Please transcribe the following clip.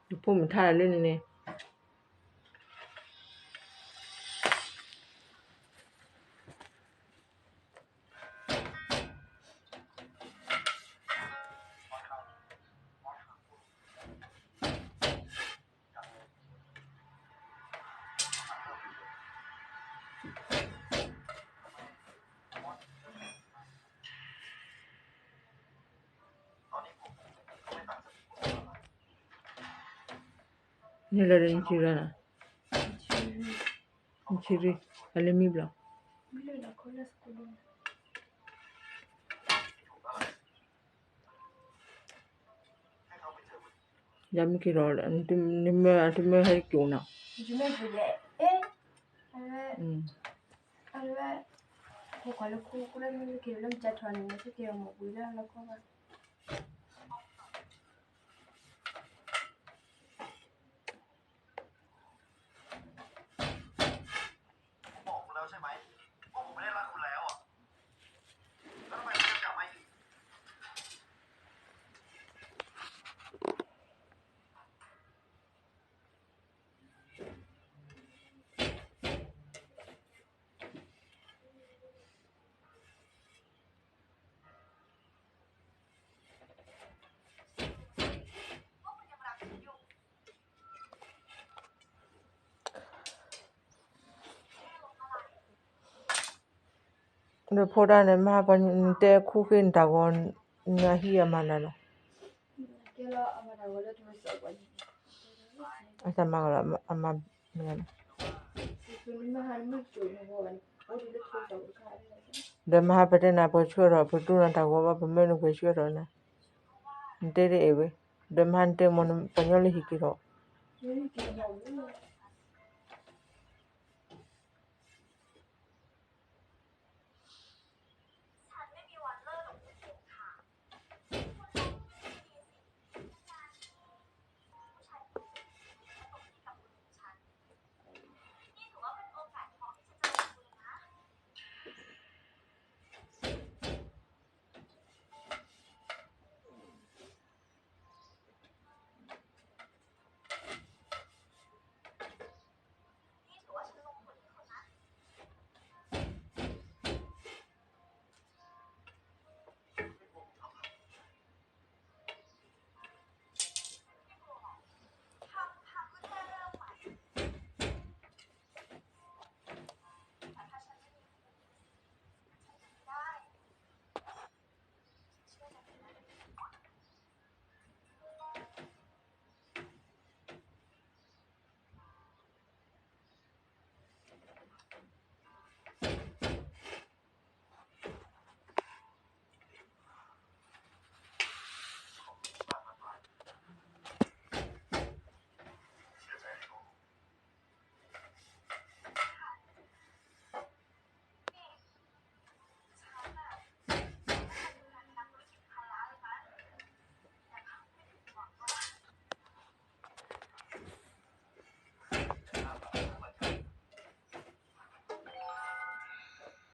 ယဖိမုၣ်ထါလၢန့ၣ်န့ၣ် န့ၣ်လၢနဆံရၢနၤ, နဆံရံ, အလၢမံဘျီ, ယမ့ၢ်က့ၤဒီး နမ့ၢ်အတမ့ၢ်ဟဲကၠိနၤ, ဒီးဖိဒၣ်န့ၣ် မဟါပှၤ နတဲခူၣ်ဃ့နတၢ်ဂီၤ နဟံးအမၤနၤလီၤ, အတၢ်မၤကလီၤ အမၤ ဒီးမဟါပတဲနၤပှဲၤဆှၢထီၣ် ပတူၢ်နၤတၢ်ဂီၤဘၣ် ပမၢနပှဲၤဆှၢထီၣ်နၤ, နတဲတအဲၣ်ဝဲ, ဒီးမဟါနတဲမိၢ်နပှၤညီလၢဟံၣ်က့ၤထီၣ်,